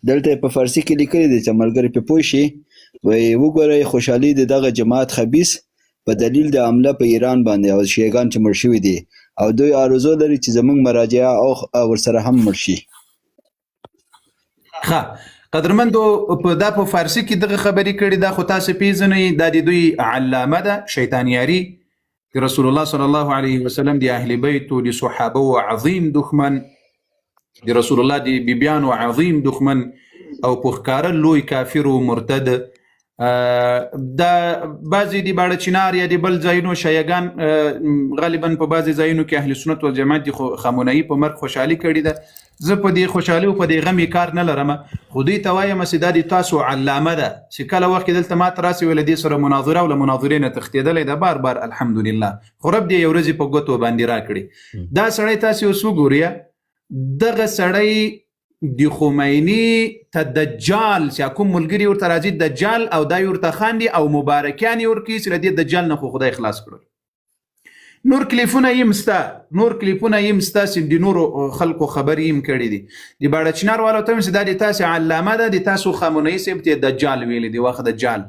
دلته یې په فارسي کې لیکلي دي چې ملګري پرې پوه شي. وایي وګورئ خوشحالي د دغه جماعت خبیث په دلیل د حمله په ایران باندې او شیعګان چې مړ شوي دي او دوی آرزو لري چې زموږ مراجعه او ورسره هم مړ شي. ښه قدرمندو، په دا په فارسی کې دغه خبرې کړي، دا خو تاسو پیژنئ، دا د دوی علامه ده، شیطان یاري، د رسول الله صلی الله علیه وسلم د اهل بیت او د صحابه او عظیم دښمن، د رسول الله د بیبیانو عظیم دښمن او په ښکاره لوی کافر او مرتد. دا بعضې د باړه چنار یا د بل ځایونو شیعګان غالبا په بعضې ځایونو کې اهل سنت والجماعت د خامنهيي په مرګ خوشحالي کړې ده. زه په دې خوشحالي او په دې غم یې کار نه لرم، خو دوی ته وایم چې دا د تاسو علامه ده چې کله وخت کې دلته ماته راسي ویل دې سره مناظره او له مناظرې نه تښتېدلی ده بار بار، الحمدلله، خو رب دې یو ورځې په ګوتو باندې راکړي. دا سړی تاسې اوس وګورئ، دغه سړی د خمینی ته دجال چې کوم ملګری ورته راځي دجال او دا ورته خاندي او مبارکیان یې ورکوي چې له دې دجال نه خو خدای خلاص کړل. نور کلیپونه یې هم سته، نور کلیپونه یې هم سته چې د نورو خلکو خبرې یې هم کړې دي. د باړه چنار والو ته هم چې دا د تاسې علامه ده، د تاسو خامنهيي صاحب ته دجال ویلي دی، واخ دجال.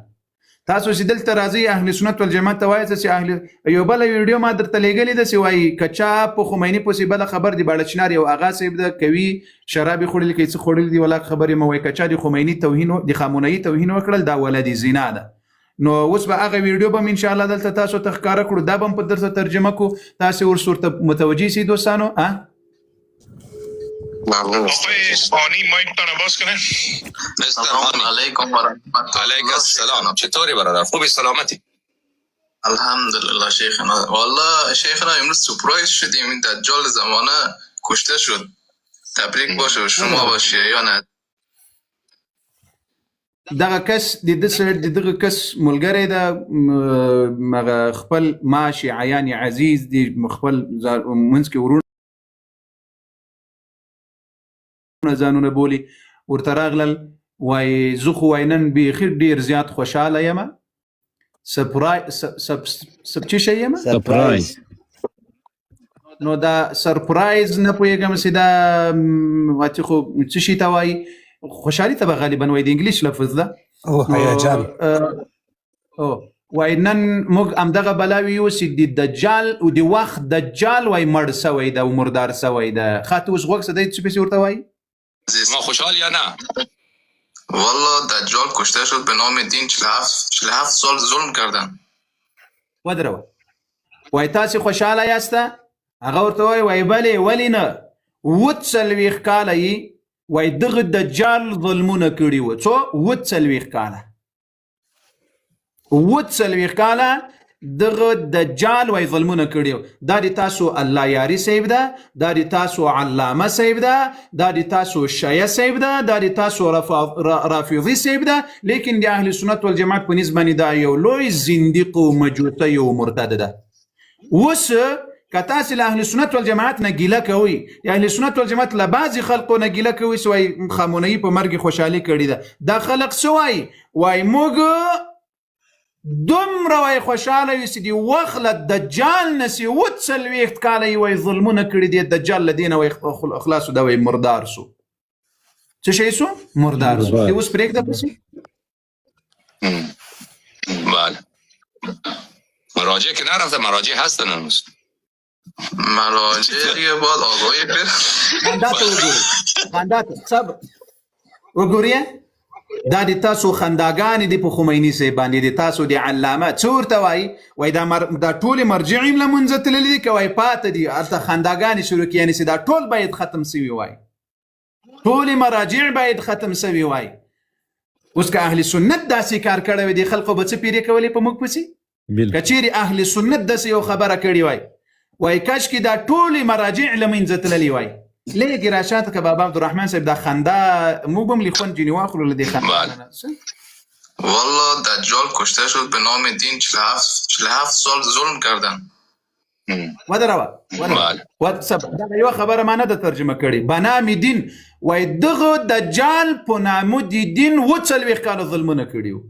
تاسو چې دلته راځئ اهل سنت والجماعت ته وایئ چې اهل یو بل ویډیو ما درته لېږلې ده چې وایي که چا په خمیني پسې بله خبر دی، باړه چنار یو اغا صاحب ده کوي شراب یې خوړلي که یې څه خوړلي دي ولا خبرې مه وایي، که چا د خمیني توهین د خامنهيي توهین وکړل دا ولد زنا ده. نو اوس به هغه ویډیو به ان شاء الله دلته تاسو ته ښکاره کړو، دا به هم په درته ترجمه کو، تاسو ورس ورته متوجه سي دوستانو. ا ممنون. آقای هانی مایکتان باز کنه. مستر سلام هانی علیکم و رحمت علیک الله السلام، شیخنا. چطوری برادر؟ خوبی؟ سلامتی؟ الحمدلله شیخنا. والله شیخنا امروز سورپرایز شدیم، این دجال زمانه کشته شد. تبریک باشه به شما و شیعیان. دغه کس د ده سره د دغه کس ملګری ده، هغه خپل ما شیعیان عزیز دي، خپل منځ کې وروڼه ځانونه بولي، ورته راغلل وای زه خو وای نن بیخي ډیر زیات خوشحاله یم، سپرای سپ سپ څه شی یم؟ سرپرایز. نو دا سرپرایز نه پوهېږم چې دا واتي خو څه شي ته وایي، خوشحالي ته به غالبا وایي، د انګلیش لفظ ده. او هیجان. او وای نن موږ همدغه بلاوي یو چې د دجال او د وخت دجال وای مړ سوی ده او مردار سوی ده. خاطر اوس غوږ څه دی چې پسې ورته وایي؟ ما خوشحال یا نه؟ والا دجال کشته شد به نام دین، 47 سال ظلم کردن. ودروه. وای تاسو خوشحاله یاست؟ هغه ورته وای وای بلې، ولې نه، 47 کاله یې وای دغه دجال ظلمونه کړي وو. څو؟ 47 کاله، 47 کاله دغه دجال وای ظلمونه کړي وو. دا د تاسو الله یاري صاحب ده، دا د تاسو علامه صاحب ده، دا د تاسو شیعه صاحب ده، دا د تاسو رافضي صاحب ده، لیکن د اهل سنت والجماعت په نسبت باندې دا یو لوی زندیق او مجوسی او مرتد ده. اوس که تاسې له اهل سنت والجماعت نه ګیله کوئ، د اهل سنت والجماعت له بعضې خلقو نه ګیله کوئ چې وایي خامنهيي په مرګ خوشحالي کړې ده، دا خلق څه وایي؟ وایي موږ دومره وایي خوشحاله یو چې د وخت له دجال نه چې 47 کاله یې وایي ظلمونه کړي دي، دجال له دې نه وایي خلاص سو، دا وایي مردار سو. څه شی سو؟ مردار سو. مردار. دی اوس پرېږده پسې. بله مراجع که نرفته، مراجع هستن هنوز. مراجع دیگه باید آگاهی بر خندا ته وګورئ، خندا ته صبر وګورئ. دا د تاسو خنداګانې دي په خمیني صاحب باندې، د تاسو د علامه څه ورته وایي؟ وایي دا دا ټولې مرجع یې له منځه تللي دي که وایي پاته دي؟ هلته خنداګانې شروع کړي، یعنې چې دا ټول باید ختم سوي وای، ټولې مراجع باید ختم سوي وای. اوس که اهل سنت داسې کار کړی وای، دې خلکو به څه پیرې کولې په موږ پسې؟ بالکل. که چیرې اهل سنت داسې یو خبره کړې وای، وای کاش کې دا ټولې مراجع له منځه تللي وای. لږ راشاته که بابا عبدالرحمن صاحب دا خندا موږ هم لې خوند ځینې واخلو له دې خندا بله. نه. څه؟ والا دجال کشته شد به نام دین، 47 سال ظلم کردن. ودروه، ودروه. بله. صبر. دا یو خبره ما نه ده ترجمه کړې. به نام دین، وای دغه دجال په نامو د دین 47 کاله ظلمونه کړي وو.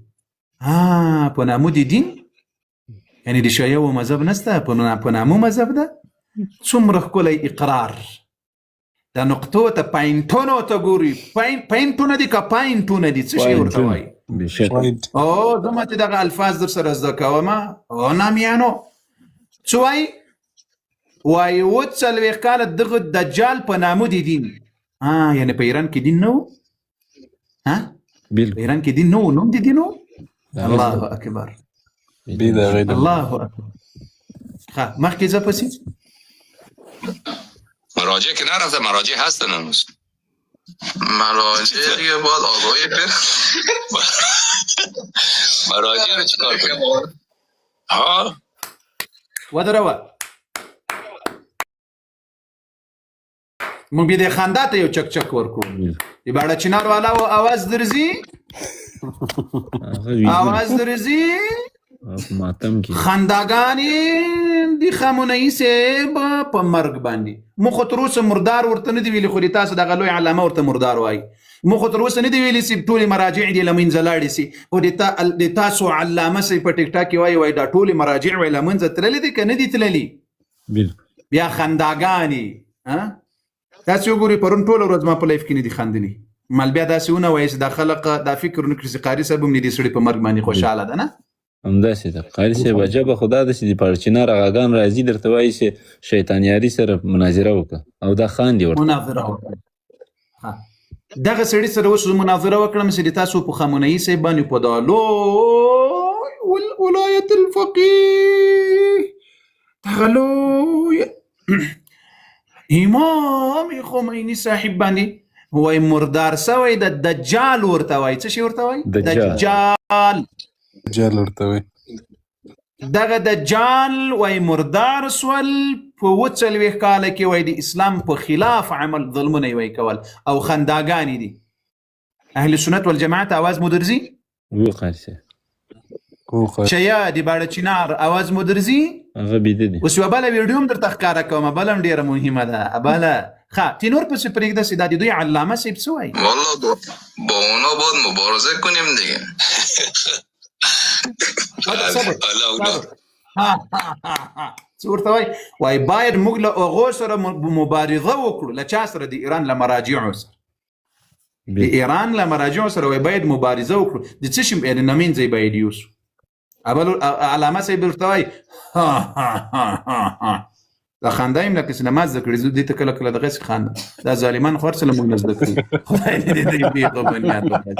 په نامو د دین، یعنې د شیعه و مذهب نسته، په نامو مذهب ده. څومره ښکلی اقرار، دا نقطو ته پاینټونو ته ګوري، پاینټونه دي که پاینټونه دي، څه شی ورته وایي؟ او زه ما چې دغه الفاظ در سره زده کوم. او نامیانو څه وایي؟ وایي 47 کاله دغه دجال په نامه دي دین. ها، یعنی په ایران کې دین نه و؟ ها، په ایران کې دین نه و، نوم دي دین و. الله اکبر، الله اکبر. ښه، مخکې ځه پسې. مراجع که نرفته، مراجع هستن هنوز. مراجع دیگه باید آگاهی بر مراجع رو چیکار کنیم؟ ها، ودروه. مونږ بیا د خندا ته یو چک چک ورکړو. د باړه چنار والا و اواز درځي، اواز درځي ماتم کې خنداګانې د خامنهيي صاحب په مرګ باندې. مو خو تر اوسه مردار ورته نه دی ویلي، خو د تاسو دغه لوی علامه ورته مردار وایي. مو خو تر اوسه نه دی ویلي چې ټولې مراجع دې له منځه لاړې سي، خو د تاسو علامه صاحب په ټیک ټاک کې وایي، وایي دا ټولې مراجع وایي له منځه تللې دي که نه دي تللي؟ بیا خنداګانې. تاسو وګورئ، پرون ټوله ورځ ما په live کې نه دي خندلي. مال بیا داسې ونه وایي چې دا خلک دا فکر نه کړي چې قاري صاحب هم نه دي سړي په مرګ باندې خوشحاله ده. نه همداسې ده قاري صاحب. عجبه خو دا ده چې د پاړچینار اغاګان راځي درته وایي چې شیطانیاري سره مناظره وکړه، او دا خاندي ورته. مناظره وکړه. دغه سړي سره اوس مناظره وکړم چې د تاسو په خامنهيي صاحب باندې په دا لوی ولایت الفقيه دغه لوی امام خمیني صاحب باندې وای مردار سوی د دجال ورته وای. څه شي ورته وای؟ دجال. دجال ورته وای. دغه دجال وای مردار سول په 47 کاله کې، وای د اسلام په خلاف عمل ظلمونه وای کول او خنداګانې دي. اهل سنت والجماعت اواز مو درځي؟ وو قاري صاحب. شیا د باړه چنار اواز مو درځي؟ هغه بیده دی. اوس یوه بله ویډیو هم درته ښکاره کوم، بله هم ډېره مهمه ده. بله ښه تینور پسې پرېږده چې دا د دوی علامه صاحب څه وایي. والله با اونا باید مبارزه کنیم دیگه. صبر. څه ورته وایي؟ وایي باید موږ له هغو سره مبارزه وکړو. له چا سره؟ د ایران له مراجعو سره. د ایران له مراجعو سره وایي باید مبارزه وکړو. د څه شي یعنې له منځه یې باید یوسو. اول علامه صاحب ورته وایي ها ها ها ها ها. دا خندا یې لکه چې نماز زده کړي. زه دې ته کله کله دغسې خاندم. دا ظالمان خو هر څه له موږ نه زده کړي. خدای دې دې بې بنیاد وباسي.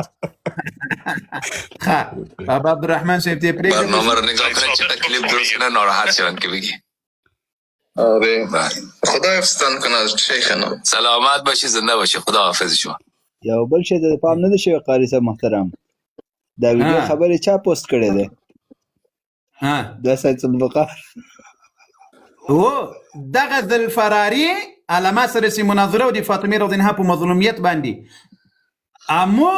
ښه بابا عبدالرحمن صاحب دې پرېږده. برنامه رو نگاه کنید چقدر کلیپ درست کنه، ناراحت شوند که بگی. آره خدا حفظتان کنه شیخنا. سلامت باشی، زنده باشی، خدا حافظ شما. یو بل شی د پام نه دی شوی قاري صاحب محترم، دا ویډیو خبرې چا پوسټ کړې ده؟ دا سید ذوالفقار. او دغه ذوالفراري علامه سره سي مناظره او د فاطمې رضی الله په مظلومیت باندې امو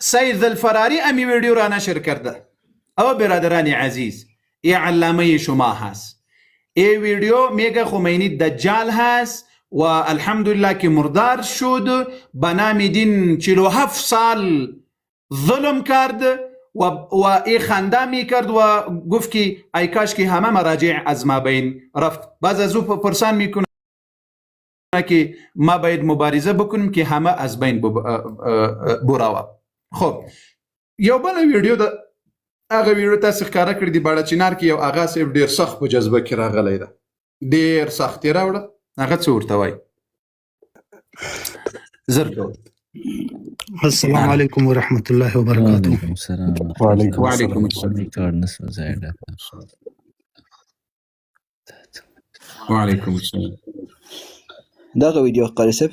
سید ذوالفراری امی ویډیو را نشر کرده. او برادران عزیز، ای علامه شما هست، ای ویډیو میگه خمینی دجال هست و الحمدلله که مردار شد، به نام دین 47 سال ظلم کرد و ای خنده میکرد و گفت که ای کاش که همه مراجع از ما بین رفت. باز از او پرسان میکنه که ما باید مبارزه بکنیم که همه از بین براوه. خب یو بله ویډیو ده، هغه ویډیو تاسو ښکاره کړې دي. باړه چنار کې یو اغا صاحب ډېر سخت په جذبه کې راغلی ده، ډېر سخت یې راوړه. هغه څه ورته وایي؟ زر کوه. السلام علیکم ورحمت الله وبرکاته. وعلیکم السلام. وعلیکم وعلیکم السلام. وعلیکم السلام. دغه ویډیو قاري صاحب؟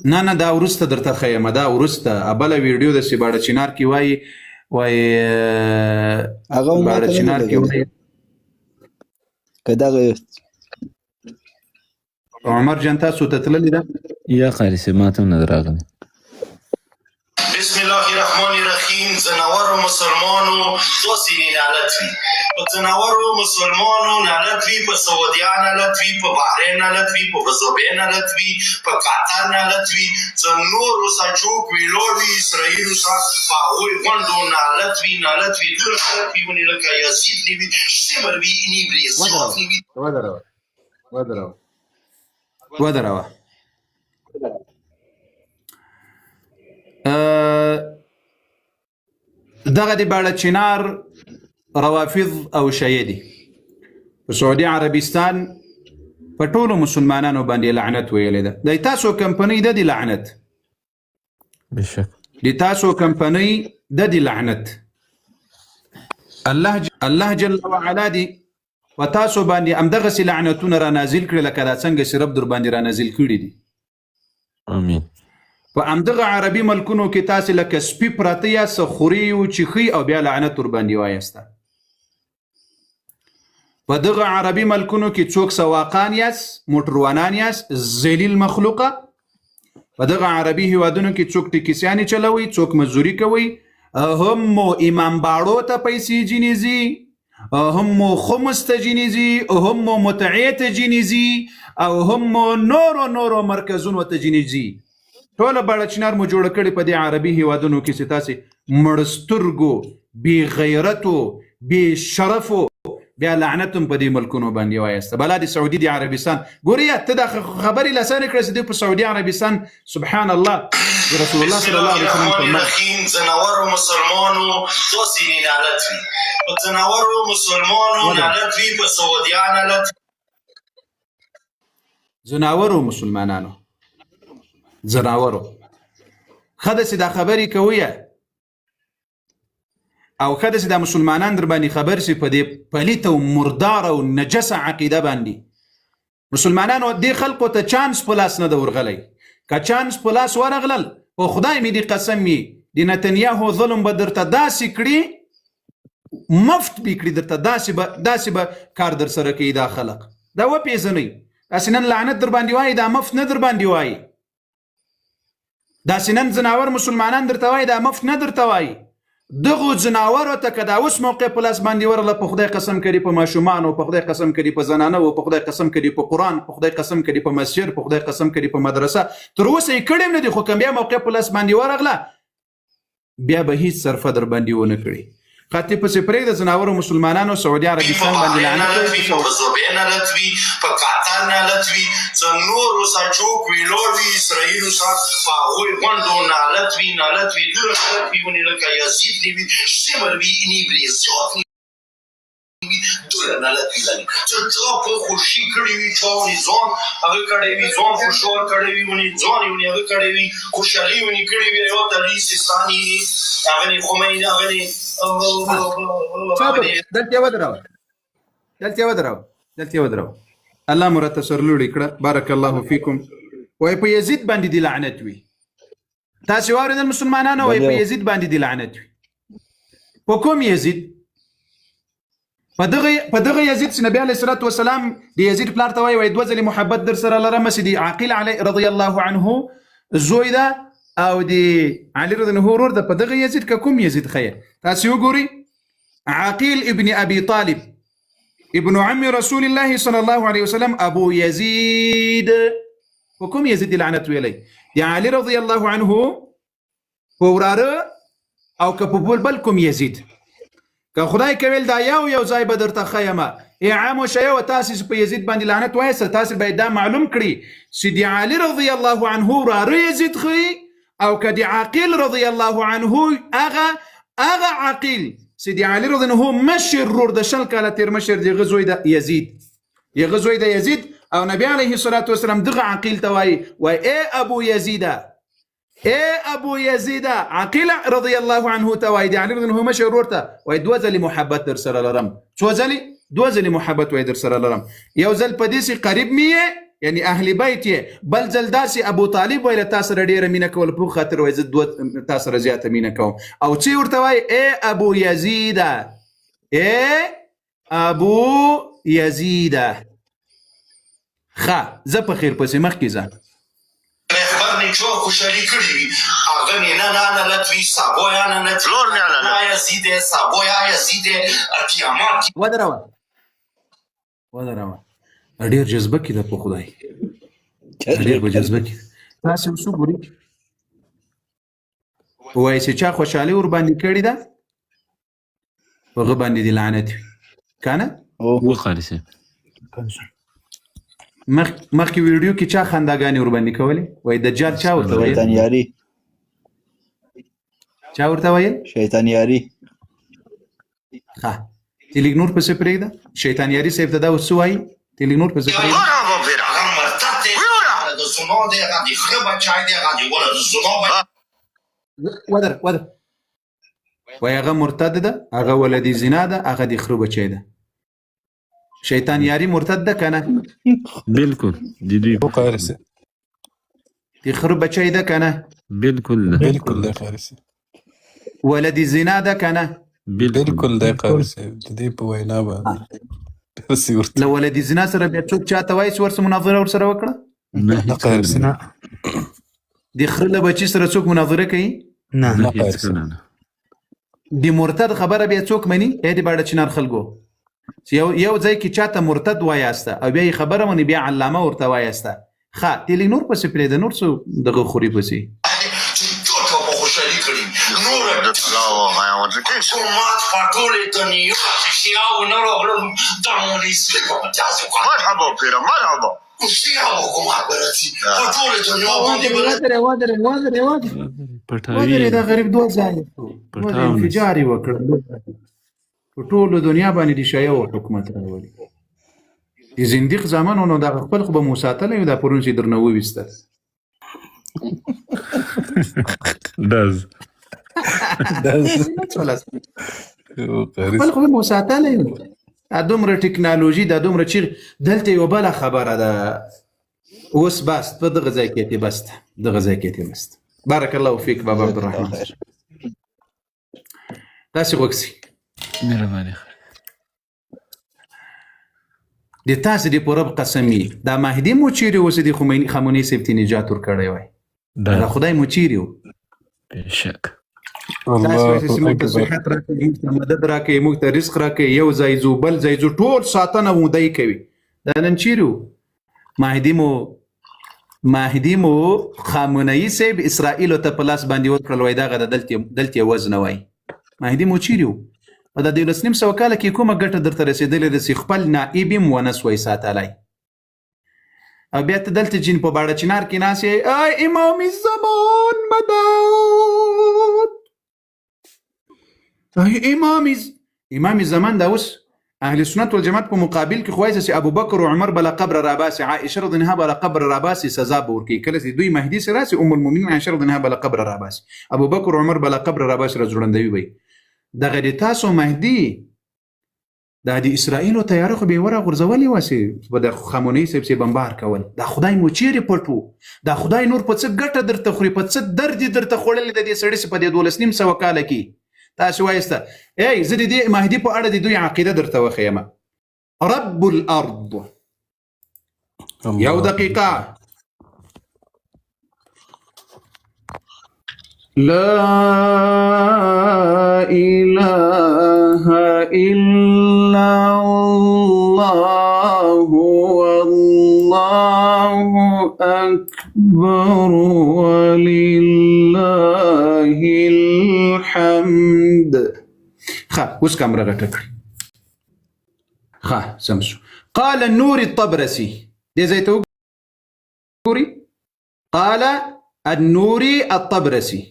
نه نه، دا وروسته درته ښیم، دا وروسته بله ویډیو د سیباړه چنار کې وایي، وایي هغه هم باړه ماته نه چنار دی کې لګېدلی. وایي. که دغه عمر جان تاسو ته تللی ده؟ یا قاري صاحب ماته هم نه ده راغلی. بسم الله الرحمن الرحیم. ځناورو مسلمانو تاسې نه نالت وي، په ځناورو مسلمانو نالت وي، په سعودیا نالت وي، په بحرین نالت وي، په ابوظبي نالت وي، په قطر نالت وي، ځنورو سره چوک ویلاړ وي، اسرائیلو سره په هغوی غونډو نالت وي، نالت وي، دومره خلک وي ونې لکه یزید نه وي، شمر وي، نیبري زیات نه وي. ودروه ودروه. ودروه. دغه د باړه چنار روافض او شیعه دي. په سعودي عربستان په ټولو مسلمانانو باندې لعنت ویلی ده. د تاسو کمپنۍ د دې لعنت، بشک د تاسو کمپنۍ د دې لعنت. الله جل وعلا دی په تاسو باندې همدغسې لعنتونه را نازل کړي لکه دا څنګه چې رب در باندې را نازل کړي دي. امين. په همدغه عربي ملکونو کې تاسې لکه سپي پراته یاست، خوري او چیښئ او بیا لعنت ور باندې وایاسته. په دغه عربي ملکونو کې څوک سواقان یاست، موټروانان یاست، ذلیل مخلوقه. په دغه عربي هیوادونو کې څوک ټیکسیانې چلوي، څوک مزدوري کوي، هم مو امام باړو ته پیسې جینې ځي، هم مو خمس ته جینې ځي، هم مو متعې ته جینې ځي، او هم مو نورو نورو مرکزونو ته جینې ځي. ټوله باړه چنار مو جوړه کړې په دې عربي هیوادونو کې چې تاسې مړسترګو، بې غیرتو، بې شرفو بیا لعنت هم په دې ملکونو باندې وایاست. بلا د سعودي د عربستان ګورې یا ته دا خبرې لاسانې کړه چې دوی په سعودي عربستان سبحان الله د رسول الله بسم صلی الله الله علیه وسلم په الرحمن مرګ الرحیم. ځناورو مسلمانو تاسې نه لعنت وي، په ځناورو مسلمانو ودروه. لعنت وي، په سعودیا لعنت ځناورو مسلمانانو، ځناورو ښه ده چې دا خبرې کوي او ښه ده چې دا مسلمانان در باندې خبر سي په دې پلیت او مردار او نجسه عقیده باندې. مسلمانانو دې خلکو ته چانس په لاس نه ده ورغلی. که چانس په لاس ورغلل په خدای مې دې قسم وي د نتنیاهو ظلم به درته داسې کړي، مفت به کړي درته، داسې به کار در سره کوي دا خلق. دا وپېژنئ، داسې نن لعنت در باندې وایي، دا مفت نه در باندې وایي. داسې نن ځناور مسلمانان درته وایي، دا مفت نه درته وایي. دغو ځناورو ته که دا اوس موقع په لاس باندې ورغله، په خدای قسم کړي په ماشومانو، په خدای قسم کړي په زنانو، په خدای قسم کړي په قرآن، په خدای قسم کړي په مسجد، په خدای قسم کړي په مدرسه، تر اوسه یې کړي هم نه دي، خو که بیا موقع په لاس باندې ورغله بیا به هیڅ صرفه در باندې ونه کړي. خاطر پسې پرېږده ځناورو مسلمانانو سعودي وي، په عربستان باندې بحرین لعنت لعنت وایي، وي، په په زوبین لعنت وي، په قطر لعنت وي، څه نورو سره چوک ویلوړ وي، اسرائیلو سره په هغوی غونډو نالت وي، نالت وي، دومره نالت وي ونې لکه یزید نه وي، شمر وي، نیبري زیات نه وي، دومره نالت وي لنګ چې چا په خوشي کړي وي، چا ونې ځان هغه کړی وي، ځان خوشحال کړی وي، ونې ځان یې ونې هغه کړی وي، خوشحالي ونې کړې وي، یو تلی سیستاني هغه نه خمیني هغه نه صبر، دلته یې ودروه، دلته یې ودروه، دلته یې ودروه. الله مو راته سرلوړي کړه، بارک الله فیکم. وایي په یزید باندې دې لعنت وي. تاسې واورېدل مسلمانانو؟ وایي په بله. یزید باندې دې لعنت وي. په کوم یزید؟ په دغه یزید چې نبی علیه الصلاة والسلام د یزید پلار ته وایي، وایي دوه ځلې محبت در سره لرم، چې د عاقل علی رضی الله عنه زوی ده او د علی رضی الله عنه ورور ده. په دغه یزید که کوم یزید ښیه؟ تاسې وګورئ، عقیل ابن ابي طالب ابن عم رسول الله صلی الله علیه وسلم ابو یزید، په کوم یزید لعنت ویلی؟ د علی رضی الله عنه په وراره او که په بل کوم یزید؟ که خدای کویل دا یو یو ځای به درته ښیمه. ای عامو شیعه و تاسې چې په یزید باندې لعنت وایاست، تاسې باید دا معلوم کړي چې د علی رضی الله عنه وراره یزید ښیي او که د عقیل رضی الله عنه هغه عقیل چې د علی رضی الله عنه مشر ورور د 20 کاله تېر مشر د هغه زوی د یزید، د هغه زوی د یزید. او نبی علیه الصلاة والسلام دغه عقیل ته وایي، وایي ای ابو یزیده، ای ابو یزیده، عقیل رضی الله عنه ته وایي، د علی رضی الله عنه مشر ورور ته وایي، دوه ځلې محبت در سره لرم. څو ځلې؟ دوه ځلې محبت وایي در سره لرم. یو ځل په دې چې قریب مې یې، یعنی اهل بیت یې، بل ځل داسې ابو طالب وایي له تا سره ډېره مینه کول په خاطر وایي زه دوه تا سره زیاته مینه کوم. او څه ورته وایي؟ ای ابو یزیده، ای ابو یزیده. ښه زه په خیر پسې مخکې ځه. رهبر نه چا خوشحالي کړې وي، هغه نه نه نه لعنت وي، سابویا لعنت وي، لور نه لعنت. یزید سابویا یزید قیامت. ودروه ودروه، ډېر جذبه کې ده په خدای، ډېر په جذبه کې. تاسې اوس وګورئ، وایي چې چا خوشحالي ور باندې کړې ده په هغه باندې دې لعنت وي که نه؟ و قاري صاحب. مخکې ویډیو کې چا خنداګانې ورباندې کولې؟ وای دجال چا ورته ویل؟ شیطان یاري. چا ورته ویل؟ شیطان یاري. ښه، تی لږ نور پسې پرېږده. شیطان یاري صاحب ته دا اوس څه وایي؟ تی لږ نور پسې پرېږده. مرحبا پیر، هغه مرتد دی، هغه د زنا دی، هغه د خره بچی دی، هغه د ولد زنا بچی. ودر ودر. وای هغه مرتد ده، هغه ولدي زنا ده، هغه د خره بچی ده. شیطان یاري مرتد ده که نه؟ بالکل د دوی هو قاري صاحب. د خره بچی ده که نه؟ بالکل ده. بالکل دی قاري صاحب. ولدي زنا ده که نه؟ بالکل. بالکل دی قاري صاحب، د دې په وینا باندې داسې ورته. له ولدي زنا سره بیا څوک چاته وایي چې ورسره مناظره ورسره وکړه؟ نه، نه قاري هیڅکله صاحب. نه. د خره له بچي سره څوک مناظره کوي؟ نه. نه، نه قاري صاحب. هیڅکله نه. د مرتد خبره بیا څوک مني؟ ای د باړه چنار خلکو، چې یو ځای کې چاته مرتد وایاسته او بیا یې خبره مني، بیا علامه ورته وایاسته. ښه، دې لږ نور پسې پرېږده، نور څه دغه خوري پسې. چې ټوټه په خوشحالي کړي نور حکومت په ټولې دنیا کې شیعه و نه راغلل، دا مونیسي په تاسو. مرحبا پیره، مرحبا. شیعه حکومت به راځي په ټولې دنیا باندې به ودرې ودرې ودرې ودرې پټاوي ودرې، دا غریب دوه ځایه شو، دوه ځایه پټاو نشي. انفجار یې وکړ. په ټولو دنیا باندې د شیعه و حکومت راولي. د زندیق زامنو نو دغه خپل خو به مو ساتلی وي، دا پرون چې درنه وویسته. ډز داسې. هو قاري خپل صاحب. خو به مو ساتلی وي. دا دومره ټکنالوژي، دا دومره چیغ. دلته یوه بله خبره ده اوس، بس په دغه ځای کې تی، بس ده، دغه ځای کې تی بس ده. بارک الله فیک بابا جزاک الله عبدالرحمن. خیر. تاسې غوږ سئ. مهرباني. د تاسې د په رب قسم وي، دا مهدي مو چیرې اوس د خمیني خامنهيي صاحب ته نجات ورکړی وای؟ دا دا خدای مو چیرې و؟ بېشک. تاسو وایئ چې الله موږ ته اکبر. صحت راکړي، موږ ته مدد راکړي، موږ ته رزق راکړي، یو ځای ځو بل ځای ځو، ټول ساتنه مو دی کوي. دا نن چیرې و مهدي مو؟ مهدي مو خامنهيي صاحب اسرائیل ته په لاس باندې ورکړل، وای دغه د دلته یې وزنه وای. مهدي مو چیرې و؟ په دا 1350 کاله کې کومه ګټه درته رسېدلې ده چې خپل نائب یې ونه سوای ساتلی؟ او بیا ته دلته جن په باړه چنار کې ناست یې، ای امام زمان مدد، ای امام زمان. دا اوس اهل سنت والجماعت په مقابل کې خو وایي چې ابوبکر او عمر بلا قبر راباسي، عائشه رضی الله عنها بلا قبر راباسي، سزا به ورکوي. کله چې دوی مهدي سره راسي، ام المؤمنین عائشه رضی الله عنها بلا قبر راباسي، ابوبکر او عمر بلا قبر راباسي، راځوړندوي به یې. دغه د تاسو مهدي دا د اسرائیلو طیاره خو به ورا غورځولې وه چې په د خامنهيي صاحب سي بمبار کول. دا خدای مو چیرې پټ و؟ دا خدای نور په څه ګټه درته خوري، په څه درد یې درته خوړلې د دې سړي چې په دې 1250 کاله کې تاسو وایسته؟ ای زه د دې مهدي په اړه د دوی عقیده درته وښیم. رب الارض. یو الله دقیقه. لا إله إلا الله والله أكبر ولله الحمد. ښه، اوس کمره غټه کړئ. ښه، سم شو. قال النور الطبرسي، دې ځای ته وګورئ. قال النوري الطبرسي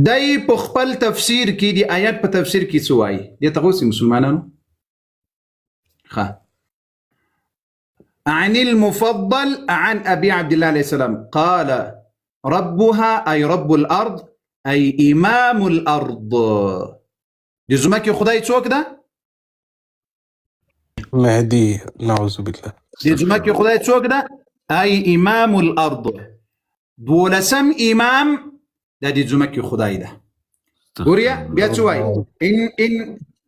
دی په خپل تفسیر کې دی آیات په تفسیر کې څه وایي؟ دې ته غوسي مسلمانانو. ښه، عن المفضل عن أبي عبد الله عليه السلام قال ربها أي رب الأرض أي إمام الأرض. د ځمکې خدای څوک ده؟ مهدي، نعوذ بالله. د ځمکې خدای څوک ده؟ أي إمام الأرض. دولسم امام د دې ځمکې خدای ده. ګوریا بیا څه وایي؟ ان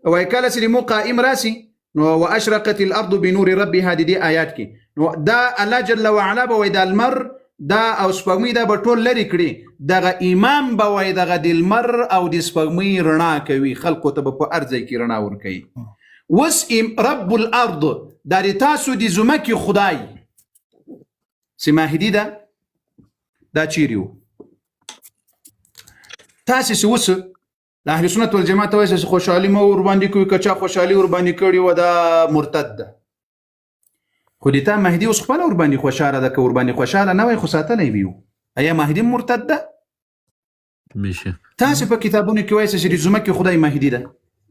وایي کله چې مو قائم راسي نو واشرقت الارض بنور ربها، د دې آیات کې نو دا الله جل وعلا به وایي دا لمر دا او سپوږمۍ دا به ټول لرې کړي، دغه امام به وایي دغه د لمر او د سپوږمۍ رڼا کوي، خلکو ته به په هر ځای کې رڼا ورکوي. اوس رب الارض دا د تاسو د ځمکې خدای چې مهدي ده، دا چیرې و؟ تاسې چې اوس د اهل سنت والجماعت ته وایئ چې خوشحالي مه ورباندې کوي، که چا خوشحالي ورباندې کړې وه دا مرتد ده. خو د تا مهدي اوس خپله ورباندې خوشحاله ده، که ورباندې خوشحاله نه وای خو ساتلی وي. ایا مهدي مرتد ده؟ بشک. تاسو په کتابونو کې وایئ چې د ځمکې خدای مهدي ده.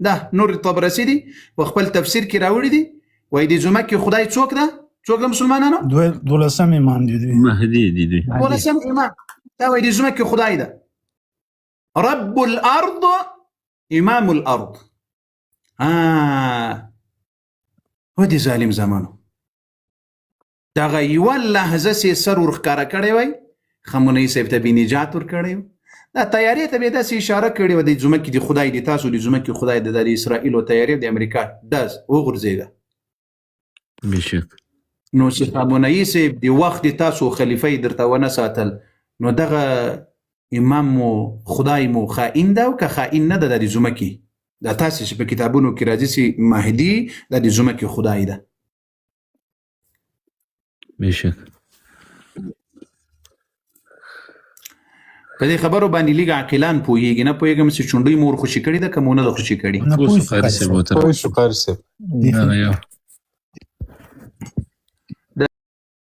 دا نور طبرسي دي په خپل تفسیر کې راوړي دي، وایي د ځمکې خدای څوک ده؟ څوک ده مسلمانانو؟ دولسم امام دی دوی. مهدي دی دوی. دولسم امام. دا وایي د ځمکې خدای ده، رب الارض امام الارض. و دې ظالم زمانو دغه یوه لحظه سې سر ورښکاره کړی وای، خامنهيي صاحب ته به نجات ورکړی و. دا طیارې ته به یې داسې اشاره کړې وه، د ځمکې د خدای دی، تاسو د ځمکې خدای دی، دا د اسرائیلو طیارې د امریکا ډز وغورځېده. بشک. نو چې خامنهيي صاحب د وخت د تاسو خلیفه یې درته ونه ساتل، نو دغه امام مو خدای مو خائن ده او که خائن نه ده؟ دا د ځمکې دا تاسې چې په کتابونو کې راځي چې مهدي دا د ځمکې خدای ده. بشک. په دې خبرو باندې لیږ عاقلان پوهیږي، نه پوهیږم چې چونډۍ مور خوشي کړې ده که مو نه ده خوشي کړې. نه پوه پوه شو شو قاري قاري صاحب صاحب. ورته. پوه شو قاري صاحب. بیخي. دغه یو.